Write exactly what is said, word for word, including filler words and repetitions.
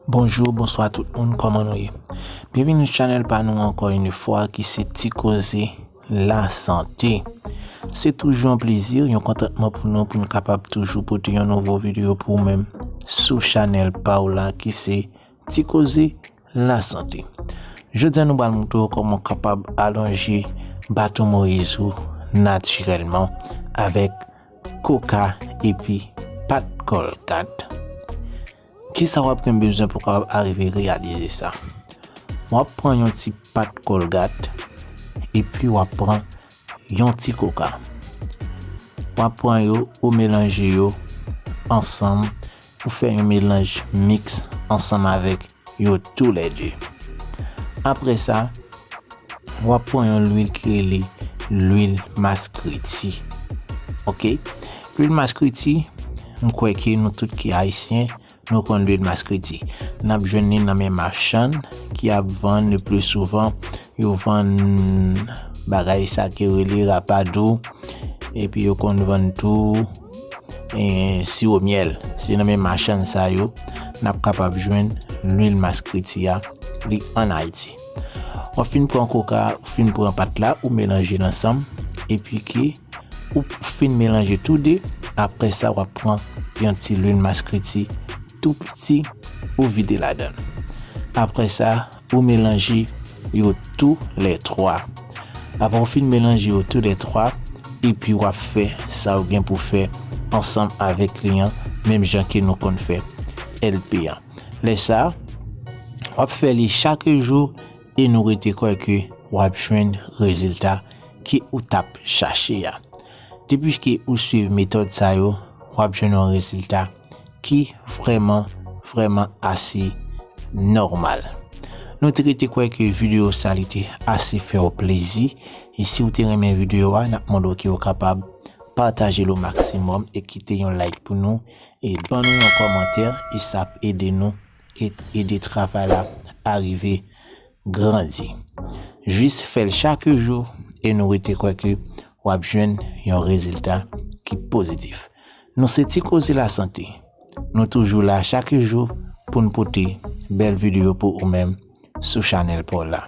Bonjou, bonswa tout moun, kòman nou ye? Byenvini sou chanèl pa nou ankò yon fwa ki se Ti Koze Lasante. Se toujou yon plezi, yon kontantman pou nou, pou nou kapab toujou pote yon nouvo videyo pou ou menm sou chanèl pa w la ki se Ti Koze Lasante. Jodi a nou pral montre w kòman w kapab alonje baton Moyiz ou natirèlman avèk koka epi pat Colgate. Kisa w ap gen bezwen pou w kapab arive reyalize sa? W ap pran yon ti pat Colgate epi w ap pran yon ti koka. W ap pran yo, ou melanje yo ansanm, ou fè yon melanj miks ansanm avèk yo toulède. Apre sa, w ap pran yon lwil ki rele lwil maskriti. Oke? Lwil maskriti, m kwè ke nou tout ki ayisyen, nou konn lwil maskriti. N ap jwenn li nan men machann ki ap vann le pli souvan. Yo vann bagay sa ki rele rapadou, epi yo konn vann tou e, siwo myèl. Se nan men machann sa yo n ap kapab jwenn lwil maskriti a, li ann Ayiti. W ap fin pran koka, ou fin pran pat la, ou melanje l ansanm, epi ke ou fin melanje tou de. Apre sa, w ap pran yon ti lwil maskriti tou piti, ou vide ladan l. Apre sa, ou melanje yo tou lè twa. Apre w fin melanje yo tou lè twa, epi w ap fè sa w gen pou fè ansanm avèk li an, menm jan ke nou konn fè L P an. Lè sa a, w ap fè li chak jou e nou rete kwè ke w ap jwenn rezilta ke ou t ap chache a. Depi ke ou swiv metòd sa yo, w ap jwenn yon rezilta ki vrèman, vrèman ase nòmal. Nou te rete kwè ke videyo sa li te ase fè w plezi. E si w te renmen videyo a, n ap mande w ke w kapab pataje l o maksimòm e kite yon like pou nou. E ban nou yon kòmantè, e sa ap ede nou e ede travay la arive grandi. Jis fè l chak jou e nou rete kwè ke w ap jwenn yon rezilta ki pozitif. Nou se Ti Koze Lasante. Nou toujou la chak jou pou n pote bèl videyo pou ou menm sou chanèl pa w la.